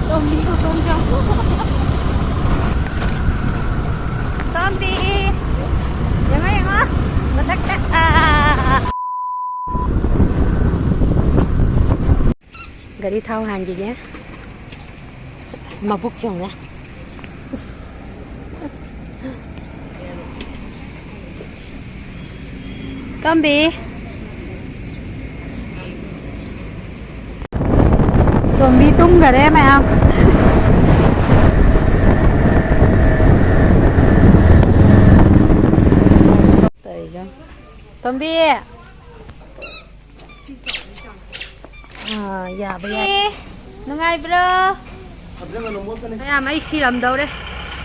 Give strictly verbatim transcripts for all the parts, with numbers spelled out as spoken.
ꯇꯣꯝꯕꯤ, ꯇꯣꯝꯕꯤ꯫ ꯌꯦꯡꯉꯣ, ꯌꯦꯡꯉꯣ꯫ ꯃꯊꯛꯇ꯫ ꯑꯥ꯫ ꯒꯥꯔꯤ ꯊꯥꯎ ꯍꯥꯟꯈꯤꯒꯦ꯫ ꯑꯁ, ꯃꯕꯨꯛꯁꯦ ꯌꯦꯡꯉꯨꯅꯦ꯫ ꯇꯣꯝꯕꯤ꯫ ꯇꯣꯝꯕꯤ ꯇꯨꯝꯈꯔꯦ ꯃꯌꯥꯝ꯫ ꯇꯧꯔꯤꯁꯦ꯫ ꯇꯣꯝꯕꯤ꯫ ꯑꯥ, ꯌꯥꯕ ꯌꯥꯏ꯫ ꯑꯦ, ꯅꯨꯡꯉꯥꯏꯕ꯭ꯔꯣ? ꯃꯌꯥꯝ, ꯑꯩ ꯁꯤꯔꯝꯗꯧꯔꯦ꯫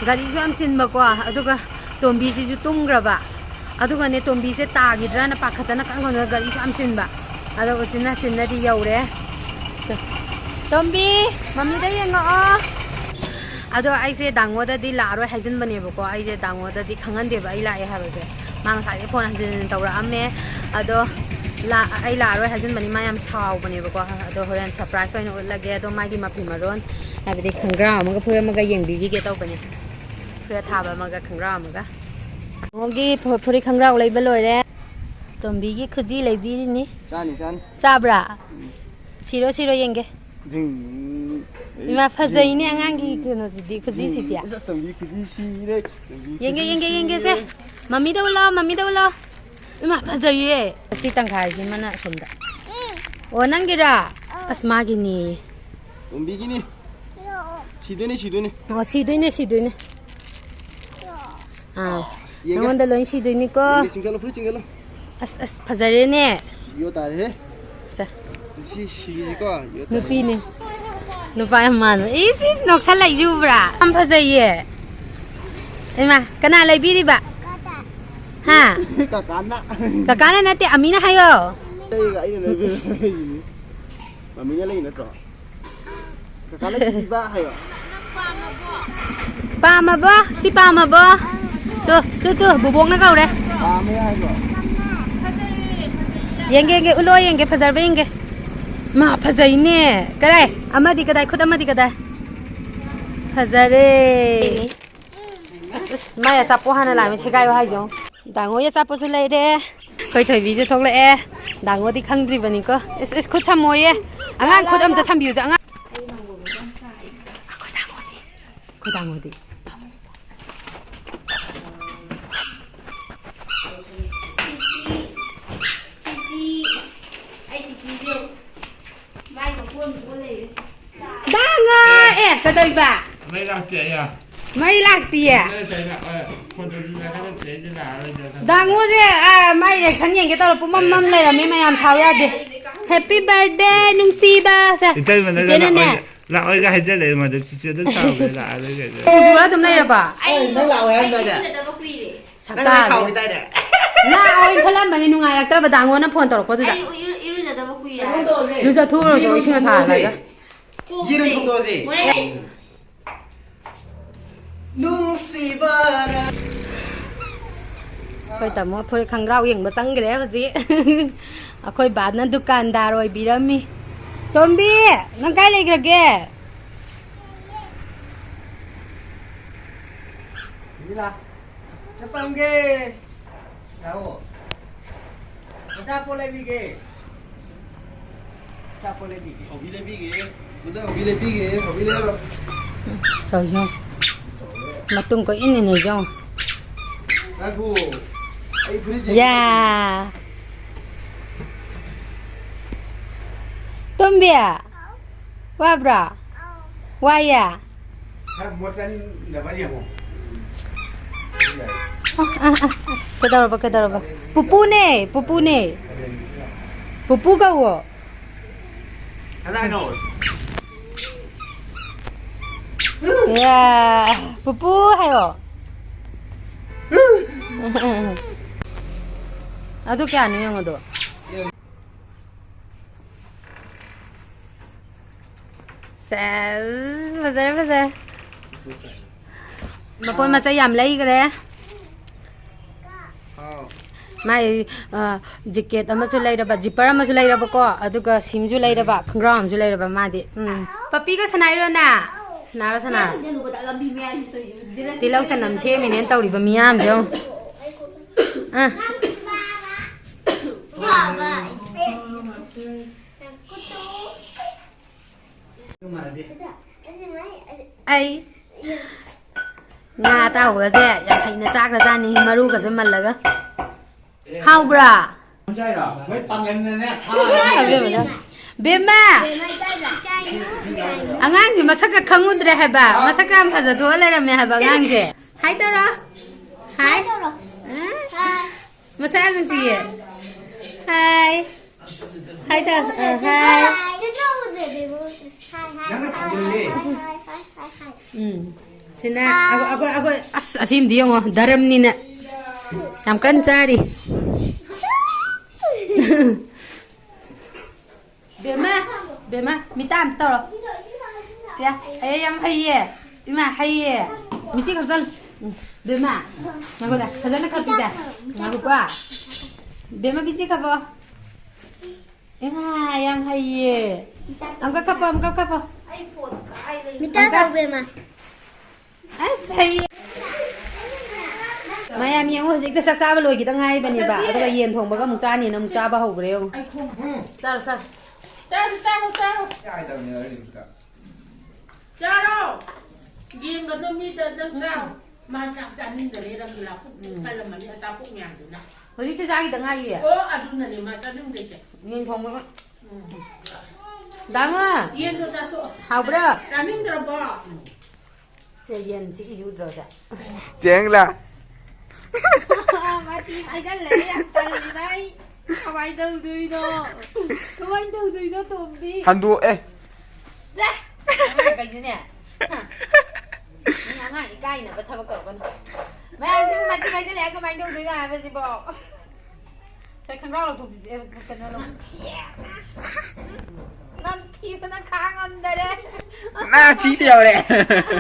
ꯒꯥꯔꯤꯁꯨ ꯌꯥꯝ ꯆꯤꯟꯕꯀꯣ, ꯑꯗꯨꯒ ꯇꯣꯝꯕꯤꯁꯤꯁꯨ ꯇꯨꯝꯈ꯭ꯔꯕ꯫ ꯑꯗꯨꯒꯅꯦ, ꯇꯣꯝꯕꯤꯁꯦ ꯇꯥꯈꯤꯗ꯭ꯔꯅ ꯄꯥꯈꯠꯇꯅ ꯀꯟꯅ ꯀꯟꯅ ꯒꯥꯔꯤꯁꯨ ꯌꯥꯝ ꯆꯤꯟꯕ꯫ ꯑꯗꯣ ꯎꯆꯤꯟ ꯅꯥꯆꯤꯟꯅꯗꯤ ꯌꯧꯔꯦ꯫ ꯇꯣꯝꯕꯤ, ꯃꯃꯤꯗ ꯌꯦꯡꯉꯛꯑꯣ꯫ ꯑꯗꯣ ꯑꯩꯁꯦ ꯗꯥꯉꯣꯗꯗꯤ ꯂꯥꯛꯑꯔꯣꯏ ꯍꯥꯏꯖꯤꯟꯕꯅꯦꯕꯀꯣ꯫ ꯑꯩꯁꯦ ꯗꯥꯉꯣꯗꯗꯤ ꯈꯪꯍꯟꯗꯦꯕ ꯑꯩ ꯂꯥꯛꯑꯦ ꯍꯥꯏꯕꯁꯦ꯫ ꯃꯥ ꯉꯁꯥꯏꯗꯩ ꯐꯣꯟ ꯍꯟꯖꯤꯟ ꯍꯟꯖꯤꯟ ꯇꯧꯔꯛꯑꯝꯃꯦ꯫ ꯑꯗꯣ ꯂꯥ-, ꯑꯩ ꯂꯥꯛꯑꯔꯣꯏ ꯍꯥꯏꯖꯤꯟꯕꯅꯤ, ꯃꯥ ꯌꯥꯝ ꯁꯥꯎꯕꯅꯦꯕꯀꯣ꯫ ꯑꯗꯣ ꯍꯣꯔꯦꯟ surprise ꯑꯣꯏꯅ ꯎꯠꯂꯒꯦ꯫ ꯑꯗꯣ ꯃꯥꯒꯤ ꯃꯐꯤ ꯃꯔꯣꯟ, ꯍꯥꯏꯕꯗꯤ ꯈꯪꯒ꯭ꯔꯥꯎ ꯑꯃꯒ ꯐꯨꯔꯤꯠ ꯑꯃꯒ ꯌꯦꯡꯕꯤꯈꯤꯒꯦ ꯇꯧꯕꯅꯦ꯫ ꯐꯨꯔꯤꯠ ꯑꯊꯥꯕ ꯑꯃꯒ ꯈꯪꯒ꯭ꯔꯥꯎ ꯑꯃꯒ꯫ ꯗꯥꯉꯣꯒꯤ ꯐꯨ-, ꯐꯨꯔꯤꯠ ꯈꯪꯒ꯭ꯔꯥꯎ ꯂꯩꯕ ꯂꯣꯏꯔꯦ꯫ ꯇꯣꯝꯕꯤꯒꯤ ꯈꯨꯖꯤ ꯂꯩꯕꯤꯔꯤꯅꯤ꯫ ꯆꯥꯅꯤ, ꯆꯥꯅꯤ꯫ ꯆꯥꯕ꯭ꯔꯥ? ꯎꯝ꯫ ꯁꯤꯔꯣ, ꯁꯤꯔꯣ ꯌꯦꯡꯒꯦ꯫ ꯗꯤꯡ꯫ ꯏꯃꯥ, ꯐꯖꯩꯅꯦ ꯑꯉꯥꯡꯒꯤ ꯀꯩꯅꯣꯁꯤꯗꯤ, ꯈꯨꯖꯤꯁꯤꯗꯤ꯫ ꯗꯤꯡ꯫ ꯑꯁ, ꯇꯣꯝꯕꯤ ꯈꯨꯖꯤ ꯁꯤꯔꯦ꯫ ꯇꯣꯝꯕꯤ ꯌꯦꯡꯒꯦ, ꯈꯨꯖꯤ ꯌꯦꯡꯒꯦ, ꯁꯤꯔꯦ꯫ ꯌꯦꯡꯒꯦꯁꯦ꯫ ꯃꯃꯤꯗ ꯎꯠꯂꯣ, ꯃꯃꯤꯗ ꯎꯠꯂꯣ꯫ ꯏꯃꯥ, ꯐꯖꯩꯌꯦ꯫ ꯑꯁꯤ ꯇꯪꯈꯥꯏꯁꯤꯃꯅ ꯑꯁꯣꯝꯗ꯫ ꯑꯣ, ꯅꯪꯒꯤꯔꯥ? ꯑꯁ, ꯃꯥꯒꯤꯅꯤ꯫ ꯇꯣꯝꯕꯤꯒꯤꯅꯤ꯫ ꯁꯤꯗꯣꯏꯅꯦ, ꯁꯤꯗꯣꯏꯅꯦ꯫ ꯑꯣ, ꯁꯤꯗꯣꯏꯅꯦ, ꯁꯤꯗꯣꯏꯅꯦ꯫ ꯑꯥ, ꯌꯦꯡꯒꯦ꯫ ꯅꯉꯣꯟꯗ ꯂꯣꯏ ꯁꯤꯗꯣꯏꯅꯤꯀꯣ꯫ ꯌꯦꯡꯒꯦ, ꯆꯤꯡꯈꯠꯂꯣ, ꯐꯨꯔꯤꯠ ꯆꯤꯡꯈꯠꯂꯣ꯫ ꯑꯁ, ꯑꯁ, ꯐꯖꯔꯦꯅꯦ꯫ ꯌꯣ ꯇꯥꯔꯦꯍꯦ꯫ ꯁꯦ꯫ ꯁꯤ ꯁꯤꯔꯤꯁꯤꯀꯣ, ꯌꯣ ꯇꯥꯔꯦ꯫ ꯅꯨꯄꯤꯅꯦ꯫ ꯅꯨꯄꯥ ꯌꯥꯝ ꯃꯥꯟꯕ꯫ ꯏꯁ, ꯏꯁ, ꯅꯣꯛꯁꯜꯂꯛꯏꯁꯤ ꯎꯕ꯭ꯔꯥ? ꯌꯥꯝ ꯐꯖꯩꯌꯦ꯫ ꯏꯃꯥ, ꯀꯅꯥ ꯂꯩꯕꯤꯔꯤꯕ? ꯍꯥ? ꯀꯀꯥꯅ꯫ ꯀꯀꯥꯅ ꯅꯠꯇꯦ, ꯑꯃꯤꯅ ꯍꯥꯏꯌꯣ꯫ ꯑꯩꯒ ꯑꯩꯅ ꯂꯩꯕꯤꯔꯤꯅꯤ꯫ ꯃꯃꯤꯅ ꯂꯩ ꯅꯠꯇ꯭ꯔꯣ? ꯀꯀꯥ ꯂꯩꯁꯤꯗꯤꯕ ꯍꯥꯏꯌꯣ꯫ ꯄꯥꯝꯃꯕꯣ? ꯁꯤ ꯄꯥꯝꯃꯕꯣ? ꯇꯨ, ꯇꯨ, ꯇꯨ, ꯕꯨꯕꯣꯛꯅ ꯀꯧꯔꯦ꯫ ꯄꯥꯝꯃꯦ ꯍꯥꯏꯕ꯭ꯔꯣ? ꯌꯦꯡꯒꯦ, ꯌꯦꯡꯒꯦ, ꯎꯠꯂꯣ, ꯌꯦꯡꯒꯦ, ꯐꯖꯔꯕ ꯌꯦꯡꯒꯦ꯫ ꯃꯥ, ꯐꯖꯩꯅꯦ꯫ ꯀꯗꯥꯏ? ꯑꯃꯗꯤ ꯀꯗꯥꯏ? ꯈꯨꯠ ꯑꯃꯗꯤ ꯀꯗꯥꯏ? ꯐꯖꯔꯦ꯫ ꯑꯁ, ꯑꯁ, ꯃꯥꯏ ꯑꯆꯥꯄꯣꯠ ꯍꯥꯟꯅ ꯂꯥꯛꯑꯃꯤ, ꯁꯦꯒꯥꯏꯌꯣ ꯍꯥꯏꯁꯦ ꯌꯦꯡꯉꯣ꯫ ꯗꯥꯡꯉꯣꯒꯤ ꯑꯆꯥꯄꯣꯠꯁꯨ ꯂꯩꯔꯦ꯫ ꯑꯩꯈꯣꯏ ꯊꯣꯏꯕꯤꯁꯨ ꯊꯣꯛꯂꯛꯑꯦ꯫ ꯗꯥꯡꯉꯣꯗꯤ ꯈꯪꯗ꯭ꯔꯤꯕꯅꯤꯀꯣ꯫ ꯏꯁ, ꯏꯁ, ꯈꯨꯠ ꯁꯝꯃꯣꯏꯌꯦ꯫ ꯑꯉꯥꯡ ꯈꯨꯠ ꯑꯝꯇ ꯁꯝꯕꯤꯌꯨꯁꯦ, ꯑꯉꯥꯡ꯫ ꯑꯩꯈꯣꯏ ꯗꯥꯡꯉꯣꯗꯤ꯫ ꯑꯩꯈꯣꯏ ꯗꯥꯡꯉꯣꯗꯤ꯫ ꯆꯤꯆꯤ, ꯆꯤꯆꯤ, ꯑꯩ ꯆꯤꯆꯤꯁꯦ ꯃꯥꯏ ꯃꯀꯣꯟ ꯃꯀꯣꯟ ꯂꯩꯔꯦ꯫ ꯗꯥꯡꯉꯣ! ꯑꯦ, ꯀꯩꯗꯧꯔꯤꯕ? ꯃꯩ ꯂꯥꯛꯇꯦ ꯑꯌꯥ꯫ ꯃꯩ ꯂꯥꯛꯇꯤꯌꯦ? ꯅꯪ ꯉꯁꯥꯏꯅ, ꯑ, ꯐꯣꯟ ꯇꯧꯕꯤꯕ ꯈꯔ ꯅꯠꯇꯦ, ꯑꯩꯗꯤ ꯂꯥꯛꯑꯔꯣꯏꯗ꯭ꯔꯥ ꯈꯟꯕ꯫ ꯗꯥꯡꯉꯣꯁꯦ, ꯑ, ꯃꯥꯏ ꯔꯤꯌꯦꯛꯁꯟ ꯌꯦꯡꯒꯦ ꯇꯧꯔ ꯄꯨꯃꯝ ꯃꯝ ꯂꯩꯔꯝꯃꯦ, ꯃꯌꯥꯝ ꯁꯥꯎ ꯌꯥꯗꯦ꯫ Happy birthday, ꯅꯨꯡꯁꯤꯕ꯫ ꯁꯦ, ꯏꯇꯩꯃꯅ ꯆꯤꯆꯦꯅꯅꯦ꯫ ꯂꯥꯛꯑꯣꯏꯒ, ꯂꯥꯛꯑꯣꯏꯒ ꯍꯥꯏꯖꯜꯂꯦ, ꯃꯥꯗꯤ ꯆꯤꯆꯦꯗ ꯁꯥꯎꯔꯦ, ꯂꯥꯛꯑꯔꯣꯏꯒ ꯍꯥꯏꯖꯜꯂꯦ꯫ ꯎꯖꯨꯔ ꯑꯗꯨꯝ ꯂꯩꯔꯕ? ꯑꯩ ꯅꯪ ꯂꯥꯛꯑꯣꯏ ꯍꯥꯏꯔꯝꯗꯥꯏꯅꯦ? ꯎꯅꯗꯕ ꯀꯨꯏꯔꯦ꯫ ꯅꯪ ꯁꯛꯇꯥꯗꯣ꯫ ꯁꯥꯎꯈꯤꯗꯥꯏꯅꯦ? ꯂꯥꯛꯑꯣꯏ ꯈꯜꯂꯝꯕꯅꯤ, ꯅꯨꯡꯉꯥꯏꯔꯛꯇ꯭ꯔꯕ ꯗꯥꯡꯉꯣꯅ ꯐꯣꯟ ꯇꯧꯔꯛꯄꯗꯨꯗ꯫ ꯑꯩ ꯏꯔꯨ-, ꯏꯔꯨꯖꯗꯕ ꯀꯨꯏꯔꯦ꯫ ꯀꯩꯅꯣ ꯇꯧꯔꯁꯦ꯫ ꯂꯨꯖꯊꯣꯛꯎꯔꯣ, ꯌꯦꯔꯨꯝ ꯏꯁꯤꯡ ꯑꯁꯥꯕꯗ꯫ ꯊꯣꯡꯗꯣꯛꯑꯁꯦ꯫ ꯀꯣꯛꯁꯦ ꯌꯦꯔꯨꯝ ꯊꯣꯡꯗꯣꯛꯑꯁꯦ꯫ ꯃꯣꯔꯦ꯫ ꯅꯨꯡꯁꯤꯕꯅ꯫ ꯑꯩꯈꯣꯏ ꯇꯥꯃꯣ ꯐꯨꯔꯤꯠ ꯈꯪꯒ꯭ꯔꯥꯎ ꯌꯦꯡꯕ ꯆꯪꯈ꯭ꯔꯦ ꯍꯧꯖꯤꯛ꯫ ꯑꯩꯈꯣꯏ ꯕꯥꯅ ꯗꯨꯀꯥꯟꯗꯥꯔ ꯑꯣꯏꯕꯤꯔꯝꯃꯤ꯫ ꯇꯣꯝꯕꯤ, ꯅꯪ ꯀꯥꯏ ꯂꯩꯈ꯭ꯔꯒꯦ? ꯁꯤꯂꯥ꯫ ꯆꯠꯄꯝꯒꯦ꯫ ꯂꯥꯛꯑꯣ꯫ ꯑꯆꯥꯄꯣꯠ ꯂꯩꯕꯤꯒꯦ꯫ ꯑꯆꯥꯄꯣꯠ ꯂꯩꯕꯤꯒꯦ꯫ ꯍꯧꯕꯤ ꯂꯩꯕꯤꯒꯦ꯫ ꯗꯥꯗꯥ, ꯍꯧꯕꯤ ꯂꯩꯕꯤꯒꯦ꯫ ꯍꯧꯕꯤ ꯂꯩꯔꯣ꯫ ꯇꯧꯔꯤꯁꯦ ꯌꯦꯡꯉꯣ꯫ ꯃꯇꯨꯡ ꯀꯣꯏ ꯏꯟ ꯏꯟꯅꯩꯁꯦ ꯌꯦꯡꯉꯣ꯫ ꯉꯥꯏꯈꯣ꯫ ꯑꯩ ꯐꯨꯔꯤꯠ ꯌꯦꯡꯒꯦ꯫ ꯌꯥ꯫ ꯇꯣꯝꯕꯤ꯫ ꯋꯥꯕ꯭ꯔꯥ? ꯋꯥꯏꯌꯦ? ꯈꯔ ꯃꯣꯠꯀꯟꯗꯕ ꯌꯦꯡꯉꯣ꯫ ꯑ, ꯑ, ꯑ, ꯑ꯫ ꯀꯩꯗꯧꯔꯕ, ꯀꯩꯗꯧꯔꯕ? ꯄꯨꯄꯨꯅꯦ, ꯄꯨꯄꯨꯅꯦ꯫ ꯄꯨꯄꯨ ꯀꯧꯋꯣ꯫ ꯀꯅꯥꯅꯣ? ꯌꯥ, ꯄꯨꯄꯨ ꯍꯥꯏꯌꯣ꯫ ꯑꯗꯨ ꯀꯌꯥꯅꯣ ꯌꯦꯡꯉꯣꯗꯣ꯫ ꯁꯦꯁ, ꯐꯖꯔꯦ, ꯐꯖꯔꯦ꯫ ꯃꯄꯣꯠ ꯃꯆꯩ ꯌꯥꯝ ꯂꯩꯈ꯭ꯔꯦ꯫ ꯍꯥꯎ꯫ ꯃꯥꯏ, ꯑ, ꯖꯤꯀꯦꯠ ꯑꯃꯁꯨ ꯂꯩꯔꯕ, ꯖꯤꯞꯄꯔ ꯑꯃꯁꯨ ꯂꯩꯔꯕꯀꯣ, ꯑꯗꯨꯒ ꯁꯤꯝꯁꯨ ꯂꯩꯔꯕ, ꯈꯣꯡꯒ꯭ꯔꯥꯎ ꯑꯃꯁꯨ ꯂꯩꯔꯕ ꯃꯥꯗꯤ꯫ ꯎꯝ꯫ ꯄꯞꯄꯤꯒ ꯁꯥꯟꯅꯩꯔꯣ ꯅꯪ? ꯁꯅꯥꯔꯣ, ꯁꯅꯥꯔꯣ꯫ ꯂꯝꯕꯤ ꯃꯌꯥꯏꯁꯤꯗ ꯇꯧꯔꯤꯕ ꯇꯤꯜꯍꯧ ꯆꯅꯝ ꯁꯦꯝꯃꯤꯅꯦꯅ ꯇꯧꯔꯤꯕ ꯃꯤꯌꯥꯝꯁꯦ ꯌꯦꯡꯉꯨ꯫ ꯑꯥ꯫ ꯑꯩ ꯉꯥ ꯑꯇꯥꯎꯕꯒꯁꯦ ꯌꯥꯝ ꯍꯩꯅ ꯆꯥꯈ꯭ꯔꯖꯥꯠꯅꯤ, ꯃꯔꯨꯒꯁꯦ ꯃꯜꯂꯒ꯫ ꯍꯥꯎꯕ꯭ꯔꯥ? ꯆꯥꯏꯔꯣ? ꯃꯣꯏ ꯄꯥꯡꯒꯟꯗꯅꯦ ꯐꯥꯔꯦ꯫ ꯕꯦꯝꯃ, ꯑꯉꯥꯡꯁꯦ ꯃꯁꯛꯀ ꯈꯪꯉꯨꯗ꯭ꯔꯦ ꯍꯥꯏꯕ, ꯃꯁꯛꯀ ꯌꯥꯝ ꯐꯖꯊꯣꯛꯑ ꯂꯩꯔꯝꯃꯦ ꯍꯥꯏꯕ ꯑꯉꯥꯡꯁꯦ꯫ ꯍꯥꯏ ꯇꯧꯔꯣ꯫ ꯍꯥꯏ꯫ ꯃꯁꯛ ꯌꯥꯝ ꯅꯨꯡꯁꯤꯌꯦ꯫ ꯍꯥꯏ꯫ ꯍꯥꯏ ꯇꯧꯔꯣ꯫ ꯑ, ꯍꯥꯏ꯫ ꯅꯪꯅ ꯊꯥꯖꯤꯜꯂꯦ꯫ ꯎꯝ꯫ ꯁꯤꯅ ꯑꯩꯈꯣꯏ, ꯑꯩꯈꯣꯏ, ꯑꯩꯈꯣꯏ, ꯑꯁ, ꯑꯁꯤꯃꯗꯤ ꯌꯦꯡꯉꯣ, ꯙꯔꯝꯅꯤꯅ ꯌꯥꯝ ꯀꯟꯅ ꯆꯥꯔꯤ꯫ ꯕꯦꯝꯃ, ꯕꯦꯝꯃ, ꯃꯤꯇꯥ ꯑꯝꯇ ꯇꯧꯔꯣ꯫ ꯌꯥ, ꯑꯩ ꯌꯥꯝ ꯍꯩꯌꯦ꯫ ꯏꯃꯥ, ꯍꯩꯌꯦ꯫ ꯃꯤꯆꯤ ꯈꯞꯆꯜ꯫ ꯎꯝ, ꯕꯦꯝꯃ, ꯉꯥꯏꯈꯣꯗ, ꯐꯖꯅ ꯈꯞꯄꯤꯗ꯫ ꯉꯥꯏꯈꯣꯀꯣ꯫ ꯕꯦꯝꯃ, ꯃꯤꯆꯤ ꯈꯞꯄꯣ꯫ ꯏꯃꯥ, ꯌꯥꯝ ꯍꯩꯌꯦ꯫ ꯑꯃꯨꯛꯀ ꯀꯞꯄꯣ, ꯑꯃꯨꯛꯀ ꯀꯞꯄꯣ꯫ ꯃꯤꯇꯥ ꯇꯧꯕ ꯏꯃꯥ꯫ ꯑꯁ, ꯍꯩꯌꯦ꯫ ꯃꯌꯥꯝ ꯌꯦꯡꯉꯨ, ꯍꯧꯖꯤꯛꯇ ꯆꯥꯛ ꯆꯥꯕ ꯂꯣꯏꯈꯤꯗ ꯉꯥꯏꯔꯤꯕꯅꯦꯕ꯫ ꯑꯗꯨꯒ ꯌꯦꯟ ꯊꯣꯡꯕꯒ ꯑꯃꯨꯛ ꯆꯥꯅꯤꯅ ꯑꯃꯨꯛ ꯆꯥꯕ ꯍꯧꯈ꯭ꯔꯦ ꯌꯦꯡꯉꯨ꯫ ꯆꯥꯔꯣ, ꯆꯥꯔꯣ꯫ ꯆꯥꯔꯣ, ꯆꯥꯔꯣ, ꯆꯥꯔꯣ꯫ ꯆꯥꯔꯣ꯫ ꯌꯦꯟꯒꯗꯣ ꯃꯤꯗ ꯅꯪ ꯆꯥꯎ꯫ ꯃꯥ ꯆꯥꯛ ꯆꯥꯅꯤꯡꯗꯔꯦ, ꯔꯪꯒꯤꯂꯥ ꯄꯨꯛ ꯊꯜꯂꯝꯃꯅꯤ ꯑꯆꯥꯄꯣꯠ ꯃꯌꯥꯝꯗꯨꯅ꯫ ꯍꯧꯖꯤꯛꯇ ꯆꯥꯈꯤꯗ ꯉꯥꯏꯔꯤꯌꯦ꯫ ꯑꯣ, ꯑꯗꯨꯅꯅꯦ ꯃꯥ ꯆꯥꯅꯤꯡꯗ꯭ꯔꯤꯁꯦ꯫ ꯌꯦꯟ ꯊꯣꯡꯕꯒ꯫ ꯎꯝ꯫ ꯗꯥ ꯉꯥ꯫ ꯌꯦꯟꯗꯣ ꯆꯥꯊꯣꯛꯑꯣ꯫ ꯍꯥꯎꯕ꯭ꯔꯥ? ꯆꯥꯅꯤꯡꯗ꯭ꯔꯕꯣ? ꯁꯦ, ꯌꯦꯟ ꯆꯤꯛꯏꯁꯤ ꯎꯗ꯭ꯔꯣ, ꯁꯦ? ꯆꯦꯡꯂꯥ? ꯃꯊꯤ ꯐꯥꯏꯖꯜꯂꯦ, ꯌꯥꯝ ꯇꯜꯂꯤꯗ ꯑꯩ꯫ ꯀꯃꯥꯏ ꯇꯧꯗꯣꯏꯅꯣ? ꯀꯃꯥꯏ ꯇꯧꯗꯣꯏꯅꯣ, ꯇꯣꯝꯕꯤ? ꯍꯟꯗꯣꯛꯑꯦ꯫ ꯆꯦ! ꯑꯉꯥꯡ ꯀꯩꯅꯣꯅꯦ? ꯍꯥ? ꯃꯤ ꯑꯉꯥꯡ ꯏꯀꯥꯏꯅꯕ ꯊꯕꯛ ꯇꯧꯔꯛꯀꯅꯨ꯫ ꯃꯌꯥꯝꯁꯤꯕꯨ ꯃꯊꯤ ꯐꯥꯏꯖꯜꯂꯦ, ꯀꯃꯥꯏ ꯇꯧꯗꯣꯏꯅꯣ ꯍꯥꯏꯕꯁꯤꯕꯣ? ꯁꯦ, ꯈꯪꯒ꯭ꯔꯥꯎ ꯂꯧꯊꯣꯛꯁꯤꯁꯦ, ꯀꯩꯅꯣ ꯂꯧ-, ꯅꯝꯊꯤꯌꯦ꯫ ꯅꯝꯊꯤꯕꯅ ꯈꯥꯡ ꯉꯝꯗꯔꯦ꯫ ꯅꯥ ꯊꯤꯗ ꯌꯧꯔꯦ꯫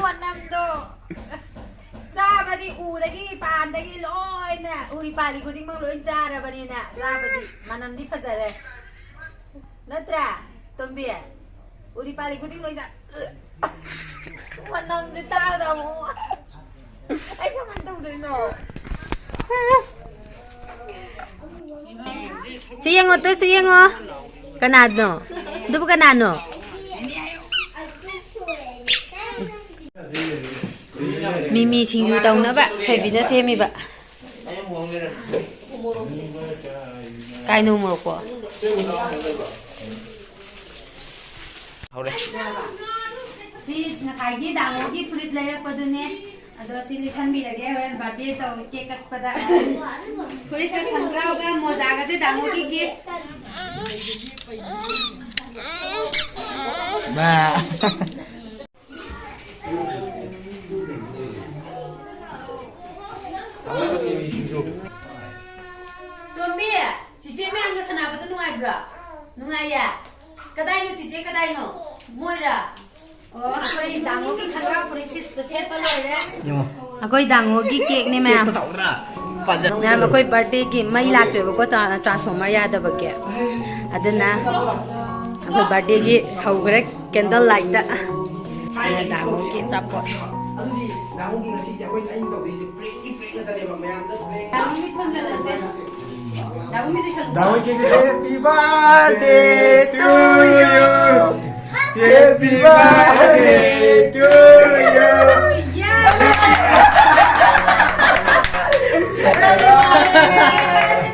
ꯃꯅꯝꯗꯣ꯫ ꯆꯥꯕꯗꯤ ꯎꯗꯒꯤ ꯄꯥꯟꯗꯒꯤ ꯂꯣꯏꯅ ꯎꯔꯤ ꯄꯥꯔꯤ ꯈꯨꯗꯤꯡꯃꯛ ꯂꯣꯏ ꯆꯥꯔꯕꯅꯤꯅ ꯆꯥꯕꯗꯤ ꯃꯅꯝꯗꯤ ꯐꯖꯔꯦ꯫ ꯅꯠꯇ꯭ꯔꯥ, ꯇꯣꯝꯕꯤ? ꯎꯔꯤ ꯄꯥꯔꯤ ꯈꯨꯗꯤꯡ ꯂꯣꯏ ꯆꯥ-, ꯃꯅꯝꯁꯦ ꯇꯥꯕꯗ ꯑꯃꯨꯛ ꯑꯩ ꯀꯃꯥꯏꯅ ꯇꯧꯗꯣꯏꯅꯣ? ꯁꯤ ꯌꯦꯡꯉꯣ, ꯇꯨ ꯁꯤ ꯌꯦꯡꯉꯣ꯫ ꯀꯅꯥꯅꯣ? ꯑꯗꯨꯕꯨ ꯀꯅꯥꯅꯣ? ꯃꯤꯃꯤ ꯁꯤꯡꯖꯨ ꯇꯧꯅꯕ ꯊꯣꯏꯕꯤꯅ ꯁꯦꯝꯃꯤꯕ꯫ ꯀꯥꯏꯅꯣ ꯃꯣꯔꯣꯛꯄꯣ? ꯍꯧꯔꯦ꯫ ꯁꯤ ꯉꯁꯥꯏꯒꯤ ꯗꯥꯃꯣꯒꯤ ꯐꯨꯔꯤꯠ ꯂꯩꯔꯛꯄꯗꯨꯅꯦ꯫ ꯑꯗꯣ ꯁꯤ ꯂꯤꯠꯁꯟꯕꯤꯔꯒꯦ, ꯍꯣꯔꯦꯟ ꯕꯥꯔꯗꯦ ꯇꯧ, ꯀꯦꯛ ꯀꯛꯄꯗ꯫ ꯐꯨꯔꯤꯠꯀ ꯈꯣꯡꯒ꯭ꯔꯥꯎꯒ ꯃꯣꯖꯥꯒꯁꯦ ꯗꯥꯃꯣꯒꯤ ꯒꯤꯐ꯫ ꯕꯥ꯫ ꯇꯣꯝꯕꯤ, ꯆꯤꯆꯦ ꯃꯌꯥꯝꯒ ꯁꯥꯟꯅꯕꯗꯣ ꯅꯨꯡꯉꯥꯏꯕ꯭ꯔꯣ? ꯅꯨꯡꯉꯥꯏꯌꯦ? ꯀꯗꯥꯏꯅꯣ ꯆꯤꯆꯦ, ꯀꯗꯥꯏꯅꯣ? ꯃꯣꯏꯔꯥ? ꯑꯣ, ꯑꯩꯈꯣꯏ ꯗꯥꯃꯣꯒꯤ ꯈꯪꯒ꯭ꯔꯥꯎ ꯐꯨꯔꯤꯠ ꯁꯦꯠꯄ ꯂꯣꯏꯔꯦ꯫ ꯌꯦꯡꯉꯣ꯫ ꯑꯩꯈꯣꯏ ꯗꯥꯃꯣꯒꯤ ꯀꯦꯛꯅꯦ ꯃꯌꯥꯝ꯫ ꯀꯦꯛꯇꯣ ꯆꯥꯎꯗ꯭ꯔꯥ? ꯐꯖ-, ꯃꯌꯥꯝ, ꯑꯩꯈꯣꯏ ꯕꯥꯔꯗꯦꯒꯤ ꯃꯩ ꯂꯥꯛꯇ꯭ꯔꯦꯕꯀꯣ, ꯇ꯭ꯔꯥ-, ꯇ꯭ꯔꯥꯟꯁꯐꯣꯔꯃꯔ ꯌꯥꯗꯕꯒꯤ꯫ ꯑꯗꯨꯅ ꯑꯩꯈꯣꯏ ꯕꯥꯔꯗꯦꯒꯤ ꯍꯧꯈ꯭ꯔꯦ ꯀꯦꯟꯗꯜ ꯂꯥꯏꯠꯇ꯫ ꯁꯤꯅ ꯗꯥꯃꯣꯒꯤ ꯑꯆꯥꯄꯣꯠ꯫ ꯑꯗꯨꯗꯤ ꯗꯥꯃꯣꯒꯤ ꯉꯁꯤꯗꯤ ꯑꯩꯈꯣꯏ ꯑꯩꯅ ꯇꯧꯗꯣꯏꯁꯦ ꯄ꯭ꯔꯦꯡꯀꯤ ꯄ꯭ꯔꯦꯡ ꯉꯥꯛꯇꯅꯦꯕ ꯃꯌꯥꯝꯗ ꯄ꯭ꯔꯦꯡ꯫ ꯗꯥꯃꯣꯒꯤ ꯈꯣꯟꯖꯦꯜ ꯑꯁꯦ꯫ ꯗꯥꯃꯣꯒꯤ ꯂꯣꯏꯁꯜꯂꯨ꯫ ꯗꯥꯃꯣꯒꯤ ꯀꯦꯛꯁꯦ Happy birthday to you. Happy birthday to you. ꯌꯥ!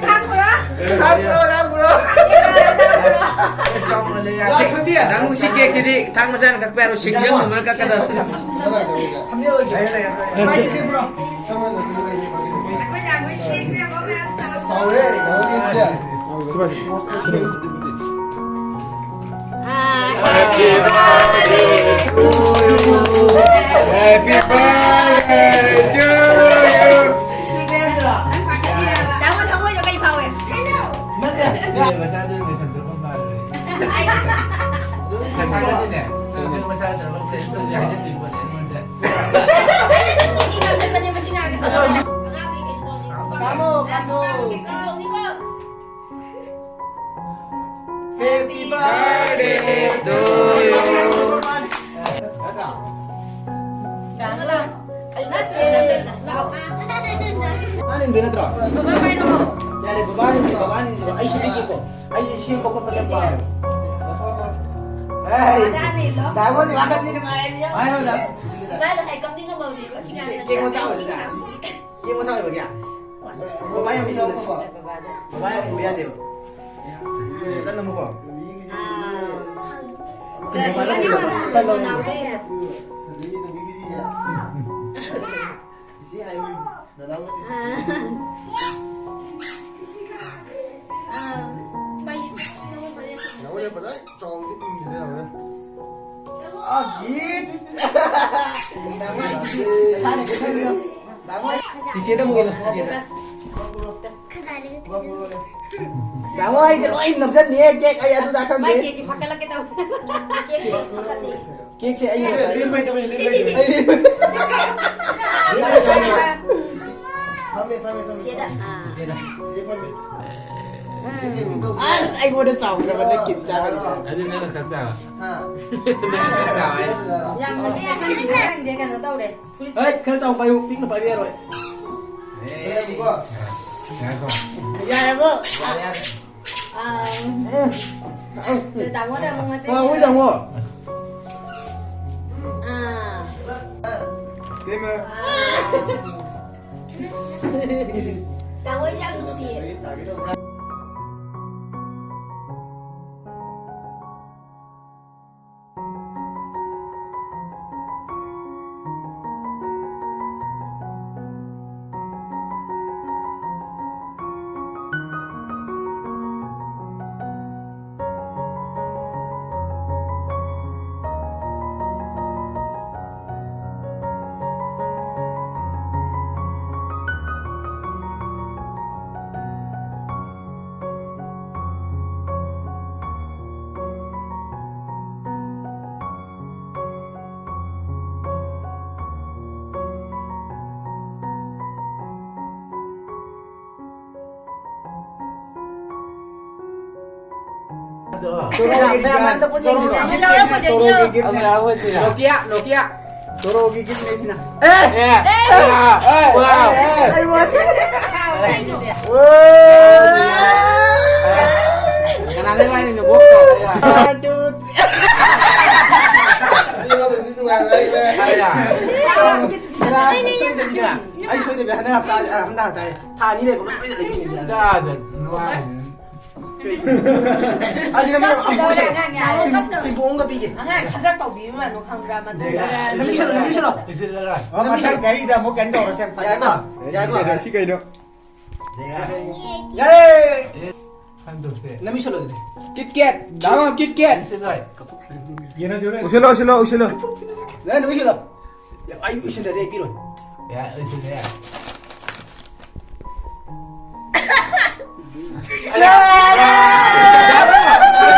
ꯊꯥꯡ ꯄꯨꯔꯛꯑꯣ꯫ ꯊꯥꯡ ꯄꯨꯔꯛꯑꯣ, ꯊꯥꯡ ꯄꯨꯔꯛꯑꯣ꯫ ꯌꯥ, ꯈꯪꯗꯦ꯫ ꯅꯪ ꯁꯤ ꯀꯦꯛꯁꯤꯗꯤ ꯊꯥꯡ ꯃꯆꯥꯅ ꯀꯛꯄ ꯌꯥꯔꯣꯏ, ꯁꯤꯡꯖꯪꯒꯨꯝꯕꯅ ꯀꯛꯀꯗꯕ꯫ ꯊꯝꯅꯦ ꯑꯣꯏꯒꯦ꯫ ꯃꯥꯏꯁꯤꯗꯤ ꯄꯨꯔꯛꯑꯣ꯫ ꯆꯥꯎꯔꯦ, ꯀꯩꯅꯣꯒꯤꯁꯤꯗꯤ꯫ Happy birthday to you. ꯅꯪ ꯊꯃꯣꯏꯗ ꯀꯩ ꯐꯥꯎꯋꯦ? ꯅꯠꯇꯦ꯫ ꯃꯁꯥꯅꯅꯦ, ꯃꯁꯥꯅ ꯇꯧꯔꯒ ꯐ꯭ꯔꯦꯟꯁ ꯇꯧꯒꯦ ꯍꯥꯏꯖꯟꯕꯤꯕꯅꯦ ꯑꯩꯉꯣꯟꯗ꯫ ꯆꯤꯅꯤ ꯉꯥꯡꯁꯤꯟꯕꯅꯦ ꯃꯁꯤ ꯉꯥꯡꯁꯦ꯫ ꯑꯉꯥꯡꯒꯤ ꯀꯩꯅꯣ ꯇꯧꯅꯤ꯫ ꯀꯥꯃꯣ, ꯀꯥꯃꯣ꯫ ꯀꯩꯅꯣ ꯇꯧꯅꯤꯀꯣ꯫ Happy birthday to you. ꯅꯠꯇ꯭ꯔꯥ? ꯂꯥꯛꯑꯣ꯫ ꯃꯥꯅ ꯏꯟꯗꯣꯏ ꯅꯠꯇ꯭ꯔꯣ? ꯕꯕꯥ ꯄꯥꯏꯔꯣ꯫ ꯌꯥꯔꯦ, ꯕꯕꯥꯅ ꯏꯟꯁꯤ, ꯕꯕꯥꯅ ꯏꯟꯁꯤꯔꯣ? ꯑꯩ ꯁꯦꯝꯕꯤꯒꯦꯀꯣ꯫ ꯑꯩꯁꯦ ꯁꯦꯝꯕ ꯈꯣꯠꯄꯁꯦ ꯄꯥꯝꯃꯦ꯫ ꯍꯦ, ꯕꯕꯥꯅ ꯏꯜꯂꯣ꯫ ꯗꯥꯏꯃꯣꯟꯗꯤ ꯋꯥꯈꯜꯗꯤ ꯅꯨꯡꯉꯥꯏ꯫ ꯍꯥꯏꯔꯣ, ꯗꯥ꯫ ꯕꯕꯥ ꯉꯁꯥꯏ ꯀꯞꯅꯤꯡꯉꯝꯃꯕꯅꯦꯕ, ꯁꯤ ꯉꯥꯛꯇꯪ ꯀꯦꯛ ꯃꯆꯥ ꯑꯣꯏꯕꯁꯤꯗ꯫ ꯀꯦꯛ ꯃꯆꯥ ꯑꯣꯏꯕꯒꯤ? ꯕꯕꯥ ꯌꯥꯝ ꯏꯜꯂꯨ꯫ ꯕꯕꯥꯗ꯫ ꯕꯕꯥ ꯌꯥꯝ ꯏꯜꯂꯨ ꯌꯥꯗꯦꯕ꯫ ꯀꯟꯅ ꯑꯃꯨꯛꯀꯣ꯫ ꯑꯥ꯫ ꯀꯟꯅ ꯑꯃꯨꯛꯀꯣ꯫ ꯆꯤꯆꯦ ꯍꯥꯏꯌꯨ꯫ ꯅꯅꯥꯎ ꯅꯠꯇꯦ꯫ ꯑꯥ꯫ ꯑꯥ꯫ ꯅꯉꯣꯟꯗ ꯐꯖꯅ ꯆꯥꯎꯅ ꯏꯟꯈꯤꯗ ꯌꯥꯔꯣꯏ꯫ ꯑ, ꯒꯤꯠ! ꯇꯥꯃꯣ, ꯅꯁꯥꯅ ꯈꯪꯉꯤꯗꯣ꯫ ꯇꯥꯃꯣ, ꯆꯤꯆꯦꯗ ꯑꯃꯨꯛ ꯏꯜꯂꯣ, ꯆꯤꯆꯦꯗ꯫ ꯇꯥꯃꯣ, ꯑꯩꯗꯤ ꯂꯣꯏ ꯅꯝꯖꯟꯅꯤꯍꯦ, ꯀꯦꯛ ꯑꯩ ꯑꯗꯨꯗ ꯈꯪꯗꯦ꯫ ꯃꯥꯏ ꯀꯦꯛꯁꯤ ꯐꯥꯒꯠꯂꯛꯀꯦ ꯇꯧꯕ꯫ ꯀꯦꯛꯁꯤ ꯐꯥꯒꯠꯂꯦ꯫ ꯀꯦꯛꯁꯦ ꯑꯩ ꯉꯁꯥꯏ ꯂꯦꯟꯕꯩ ꯇꯧꯕꯅꯤ, ꯂꯦꯟꯕꯩ ꯇꯧꯕꯅꯤ꯫ ꯑꯩ ꯂꯦꯟꯕꯩ꯫ ꯐꯝꯃꯦ, ꯐꯝꯃꯦ, ꯐꯝꯃꯦ꯫ ꯆꯤꯆꯦꯗ꯫ ꯑꯥ꯫ ꯆꯤꯆꯦꯗ꯫ ꯆꯤꯆꯦ ꯐꯝꯃꯦ꯫ ꯑꯁ, ꯑꯩꯉꯣꯟꯗ ꯆꯥꯎꯗ꯭ꯔꯕ ꯅꯪ ꯀꯤꯠ ꯆꯥꯒꯅꯤ꯫ ꯑꯗꯨ ꯅꯪꯅ ꯆꯞ ꯆꯥꯕ꯫ ꯍꯥ? ꯅꯪꯅ ꯆꯞ ꯆꯥꯕ ꯍꯥꯏꯗꯤ꯫ ꯌꯥꯝꯅ ꯐꯦꯁꯟꯒꯤ ꯈꯔ ꯆꯥꯎ ꯄꯥꯏꯌꯨ, ꯄꯤꯛꯅ ꯄꯥꯏꯕ ꯌꯥꯔꯣꯏ꯫ ꯉꯥꯏꯈꯣ꯫ ꯌꯥꯔꯦꯕꯣ꯫ ꯌꯥꯔꯦ, ꯌꯥꯔꯦ꯫ ꯑꯥ꯫ ꯇꯥꯃꯣꯗ ꯑꯃꯨꯛ ꯃꯆꯦ꯫ ꯇꯥꯃꯣ, ꯇꯥꯃꯣ꯫ ꯑꯥ꯫ ꯏꯇꯩꯃ꯫ ꯑꯥ꯫ ꯇꯥꯃꯣ, ꯑꯩꯁꯦ ꯌꯥꯝ ꯅꯨꯡꯁꯤꯌꯦ꯫ ꯃꯌꯥꯝ, ꯃꯌꯥꯝ ꯑꯝꯇ ꯄꯨꯟꯅ ꯌꯦꯡꯁꯤꯀꯣ꯫ ꯑꯃ ꯌꯥꯎꯔꯝꯃꯣꯏꯗꯣꯏꯅꯦ꯫ Nokia, Nokia. ꯇꯣꯔꯣꯒꯤ ꯒꯤꯐꯅꯦ ꯁꯤꯅ꯫ ꯑꯦ! ꯑꯦ! ꯑꯦ! ꯑꯦ! ꯑꯩ ꯋꯥ-, ꯀꯩꯅꯣ? One, two, three. ꯑꯗꯨꯗꯤ ꯅꯨꯡꯉꯥꯏꯔꯣꯏ, ꯑꯩ ꯍꯣꯔꯦꯟ꯫ ꯑꯩ ꯁꯣꯏꯗꯕꯤ ꯍꯟꯗꯛ ꯍꯞꯇꯥ, ꯍꯟꯗꯛ ꯍꯞꯇꯥ, ꯊꯥ ꯑꯅꯤ ꯂꯩꯕ ꯂꯣꯏꯅ ꯂꯩꯈꯤꯗꯦ꯫ ꯀꯥꯗ ꯅꯨꯡꯉꯥꯏꯔꯣꯏ꯫ ꯑꯗꯨꯗꯤ ꯅꯪ ꯌꯥꯝ ꯀꯞꯇꯧꯔꯦ ꯑꯉꯥꯡ ꯌꯥꯔꯦ, ꯀꯞꯇꯧꯔꯦ꯫ ꯄꯤꯕꯣꯡꯒ ꯄꯤꯒꯦ꯫ ꯑꯉꯥꯡ ꯈꯗ꯭ꯔꯛ ꯇꯧꯕꯤ ꯑꯃ ꯅꯣ ꯈꯪꯕ꯭ꯔꯥ? ꯃꯇꯨꯡꯗ ꯅꯝꯕꯤꯁꯜꯂꯣ, ꯅꯝꯕꯤꯁꯜꯂꯣ꯫ ꯏꯁꯤꯜꯂꯔꯣꯏ꯫ ꯑꯣ, ꯃꯊꯪ ꯆꯍꯤꯗ ꯑꯃꯨꯛ ꯀꯩꯅꯣ ꯇꯧꯔꯁꯦ꯫ ꯌꯥꯏꯀꯣ? ꯌꯥꯏꯀꯣ? ꯁꯤ ꯀꯩꯅꯣ? ꯌꯥꯔꯦ꯫ ꯁꯟꯗꯣꯛꯇꯦ꯫ ꯅꯝꯕꯤꯁꯜꯂꯣ ꯑꯗꯨꯗꯤ꯫ ꯀꯤꯠ ꯀꯦꯠ꯫ ꯗꯥꯃꯣ, ꯀꯤꯠ ꯀꯦꯠ꯫ ꯏꯁꯤꯜꯂꯣꯏ꯫ ꯎꯁꯤꯜꯂꯣ, ꯎꯁꯤꯜꯂꯣ, ꯎꯁꯤꯜꯂꯣ꯫ ꯅꯪ ꯅꯝꯕꯤꯁꯜꯂꯣ꯫ ꯑꯩ ꯎꯁꯤꯜꯂꯗꯤ ꯑꯩ ꯄꯤꯔꯣꯏ꯫ ꯌꯥ, ꯎꯁꯤꯜꯂꯦ, ꯌꯥ꯫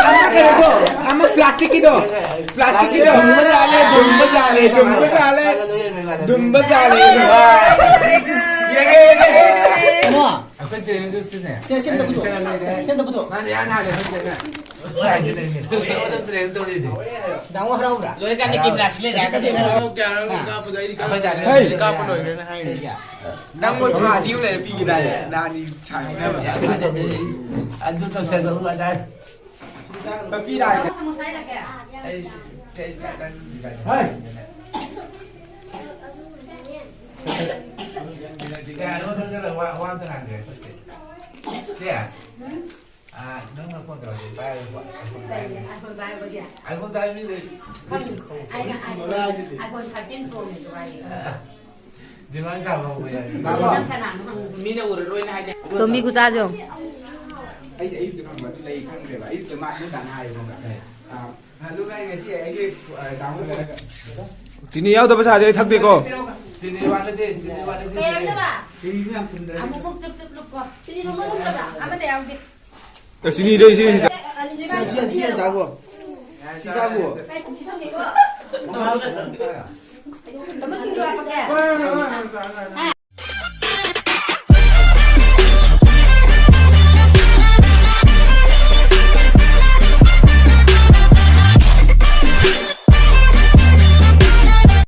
ꯑꯃ ꯀꯩꯅꯣꯗꯣ, ꯑꯃ ꯄ꯭ꯂꯥꯁꯇꯤꯛꯀꯤꯗꯣ, ꯄ꯭ꯂꯥꯁꯇꯤꯛꯀꯤꯗꯣ꯫ ꯆꯨꯝꯕ ꯖꯥꯠꯂꯦ, ꯆꯨꯝꯕ ꯖꯥꯠꯂꯦ, ꯆꯨꯝꯕ ꯖꯥꯠꯂꯦ, ꯆꯨꯝꯕ ꯖꯥꯠꯂꯦ꯫ ꯌꯦꯡꯉꯦ, ꯌꯦꯡꯉꯦ꯫ ꯀꯩꯅꯣ? ꯑꯩꯈꯣꯏ ꯆꯦ ꯍꯤꯟꯗꯨꯁꯇꯤꯅꯦ꯫ ꯁꯦ, ꯁꯦꯝꯗ ꯄꯨꯊꯣꯛ꯫ ꯁꯦꯝꯗ ꯄꯨꯊꯣꯛ꯫ ꯃꯥꯅ ꯌꯥꯝ ꯍꯥꯟꯅ ꯁꯣꯏꯗꯅ꯫ ꯍꯣꯏ, ꯍꯥꯏꯖꯤꯜꯂꯛꯏꯅꯦ꯫ ꯑꯩꯉꯣꯟꯗ ꯄ꯭ꯔꯦꯡ ꯇꯧꯔꯤꯅꯦ꯫ ꯗꯥꯃꯣ ꯍꯔꯥꯎꯕ꯭ꯔꯥ? ꯂꯣꯏꯔꯀꯥꯟꯗ ꯀꯦꯃꯦꯔꯥ ꯁꯤ ꯂꯩꯔꯦ꯫ ꯀꯌꯥꯔꯛ ꯀꯥꯞꯄꯗꯣ ꯑꯩꯗꯤ ꯈꯪꯗꯦ꯫ ꯑꯩꯈꯣꯏ ꯗꯥꯗꯤ ꯍꯩ! ꯀꯥꯞꯄ ꯂꯣꯏꯈ꯭ꯔꯦꯅ ꯍꯥꯏꯔꯤ꯫ ꯀꯌꯥ? ꯅꯪ ꯃꯣꯏ ꯊꯥ ꯑꯅꯤ ꯑꯍꯨꯝ ꯂꯩꯔ ꯄꯤꯒꯦ ꯗꯥꯏꯅꯦ? ꯅꯍꯥꯟꯗꯤ ꯁꯥꯏꯅꯕ꯫ ꯑꯗꯨ ꯇꯧꯁꯜꯂꯛꯎ ꯑꯗꯥꯏ꯫ ꯄꯄꯤ ꯗꯥꯏꯅꯦ꯫ ꯁꯃꯣꯁꯥ ꯂꯩꯔꯛꯀꯦ꯫ ꯑꯩ, ꯑꯩ, ꯑꯩ, ꯍꯩ! ꯀꯌꯥꯅꯣ ꯅꯪꯅ ꯋꯥ, ꯋꯥ ꯑꯝꯇ ꯉꯥꯡꯒꯦ꯫ ꯁꯦ꯫ ꯑꯥ, ꯅꯪꯅ ꯐꯣꯟ ꯇꯧꯔꯗꯤ ꯄꯥꯏꯔꯣꯏꯀꯣ꯫ ꯀꯩꯒꯤ iPhone ꯄꯥꯏꯔꯣꯏꯗꯤ? iPhone ꯄꯥꯏꯕ ꯃꯤꯗꯤ ꯈꯪꯉꯤ꯫ ꯑꯩꯅ iPhone, iPhone thirteen Pro Max ꯄꯥꯏꯔꯤ꯫ Demand ꯁꯥꯕ ꯍꯧꯕ ꯌꯥꯏ꯫ ꯅꯪ ꯀꯅꯥꯅꯣ ꯍꯪꯉꯨ? ꯃꯤꯅ ꯎꯔꯔꯣꯏꯅ ꯍꯥꯏꯗꯤ꯫ ꯇꯣꯝꯕꯤ ꯈꯨꯆꯥꯁꯦ ꯌꯦꯡꯉꯨ꯫ ꯑꯩꯗꯤ ꯑꯌꯨꯛꯇ ꯈꯪꯕ ꯑꯗꯨ ꯂꯩ ꯈꯪꯗ꯭ꯔꯦꯕ꯫ ꯑꯌꯨꯛꯇ ꯃꯥ ꯅꯣꯏ ꯗꯥꯅ ꯍꯥꯏꯕ ꯈꯪꯕ꯭ꯔꯥ? ꯑꯥ, ꯑꯗꯨ ꯚꯥꯏ ꯉꯁꯤ ꯑꯩꯒꯤ, ꯑꯥ, ꯇꯥꯃꯣ ꯐꯣꯟꯗ ꯆꯤꯅꯤ ꯌꯥꯎꯗꯕ ꯆꯥꯁꯦ ꯑꯩ ꯊꯛꯇꯦꯀꯣ꯫ ꯆꯤꯅꯤ ꯋꯥꯠꯂꯗꯤ, ꯆꯤꯅꯤ ꯋꯥꯠꯂꯗꯤ꯫ ꯀꯩ ꯍꯥꯏꯕꯅꯣꯕ? ꯆꯤꯅꯤꯁꯨ ꯌꯥꯝ ꯊꯨꯝꯗ꯭ꯔꯦ꯫ ꯑꯃꯨꯛꯃꯨꯛ ꯆꯨꯞ ꯆꯨꯞ ꯂꯨꯞꯄꯣ꯫ ꯆꯤꯅꯤ ꯂꯨꯝꯕ ꯂꯨꯝꯗꯕ꯭ꯔꯥ? ꯑꯃꯠꯇ ꯌꯥꯎꯗꯦ꯫ ꯀꯛꯆꯤꯡꯒꯤꯗꯣ ꯏꯆꯦ ꯁꯤꯗ꯫ ꯁꯤ, ꯁꯤ, ꯁꯤ ꯆꯥꯈꯣ꯫ ꯁꯤ ꯆꯥꯈꯣ꯫ ꯑꯃ ꯁꯤꯡꯖꯨ ꯍꯥꯞꯄꯛꯀꯦ꯫ ꯍꯥ?